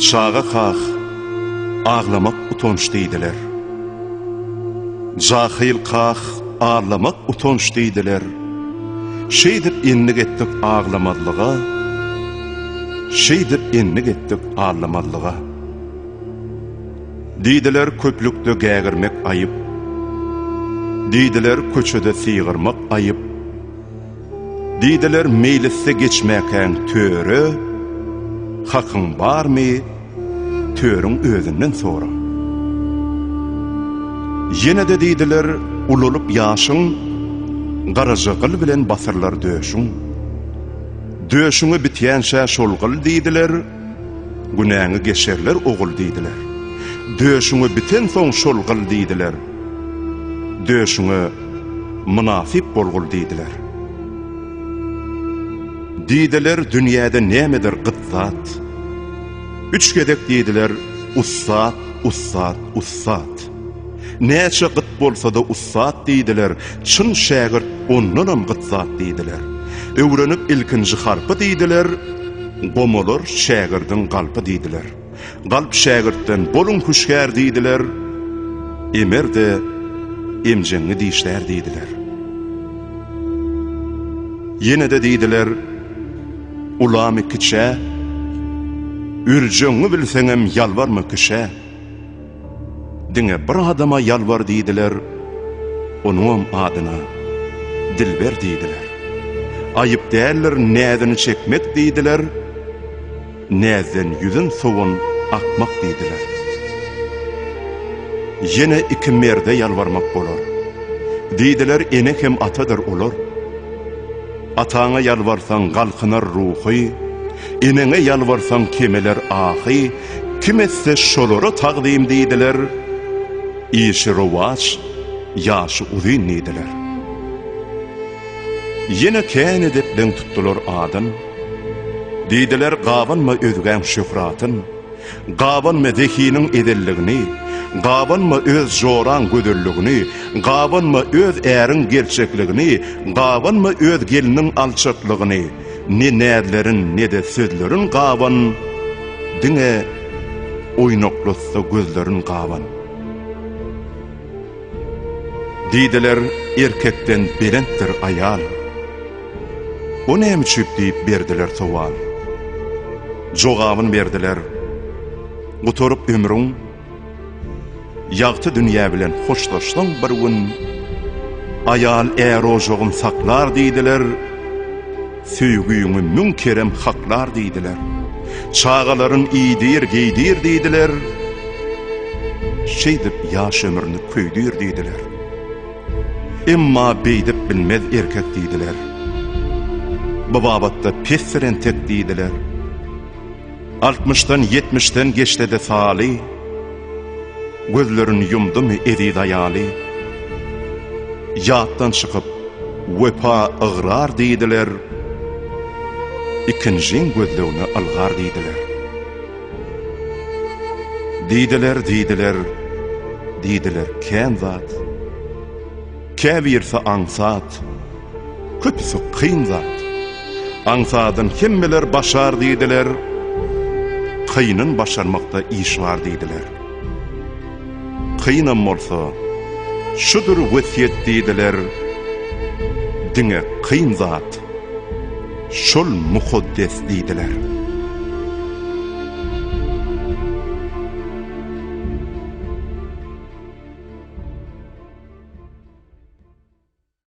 Çaga kah, aglamak utanç diýdiler. Jahyl kah, aglamak utanç diýdiler. Şeýdip endik etdik aglamazlyga, Şeýdip endik etdik aglamazlyga. Diýdiler köplükde gägirmek aýyp, Diýdiler köçede sygyrmak aýyp. Diýdiler meýlisde geçmäkäň töre, Hakyň barmy, törüň özünden sora. Ýene-de diýdiler ulalyp ýaşyň, Garaja gyl bilen basyrlar döşüň. Döşüňe bitýänçä şol gyl diýdiler, Günäňi geçerler ogul diýdiler. Döşüňe bitensoň şol gyl diýdiler. Döşüňe mynasyp bolgul diýdiler. Diýdiler dünýäde nämedir gyt zat. Üç gezek diýdiler ussat, ussat, ussat. Näçe gyt bolsa-da ussat diýdiler, çyn şägirt ondanam gyt zat diýdiler. Öwrenip ilkinji harpy diýdiler, gomalar şägirdiň galpy diýdiler. Galp şägirtden boluň hüşgär diýdiler, emer-de emjeňňi dişlär diýdiler. Ýene-de diýdiler, ulamy kiçä, ürjeňňi bilseňem ýalbarma kişä. Diňe bir adama ýalbar diýdiler, onuňam adyna Dilber diýdiler. Aýyp däldir näzini çekmek diýdiler, näzden ýüzün sowan akmak diýdiler. Ýene iki merde ýalbarmak bolar. Diýdiler ene hem atadyr olar. Ataňa ýalbarsaň galkynar ruhy, Eneňe ýalbarsaň kemeler ahy, Kim etse şolara tagzym diýdiler, Işi rowaç, ýaşy uzyn diýdiler. Ýene kän edepleň tutdular adyn, Diýdiler gabanma özgäň şöhratyn. Gabanma zehiniň ezelligini, Gabanma öz joraň gözelligini, Gabanma öz äriň gerçekligini, Gabanma öz gelniň alçaklygyny, Ne näzlerin, ne-de sözlerin gaban, Diňe oýnaklatsa gözlerin gaban. Diýdiler, erkekden belentdir aýal. O näme üçip diýip berdiler sowal. Jogabyn berdiler, Gutaryp ömrüň, Ýagty dünýä bilen hoşlaşsaň bir gün, Aýal är ojagyn saklar diýdiler, Söýgüňi müň kerem haklar diýdiler. Çagalaryn iýdir, geýdir diýdiler, Şeýdip ýaş ömrüni köýdür diýdiler. Emma beýdip bilmez erkek diýdiler. Bu babatda pesdir entek diýdiler. Altmyşdan, ýetmişden geçse-de saly, Gözlerin ýumdumy eziz aýaly? Ýatdan çykyp, wepa ygrar diýdiler, Ikinjiň gözlegine ylgar diýdiler. Diýdiler, diýdiler, diýdiler kän zat. Käbirsi aňsat, köpüsi kyn zat. Aňsadyn hemmeler başar diýdiler, Kynyn başarmakda iş bar diýdiler. Kynam bolsa, şudur wesýet diýdiler, Diňe kyn zat, şol mukaddes diýdiler.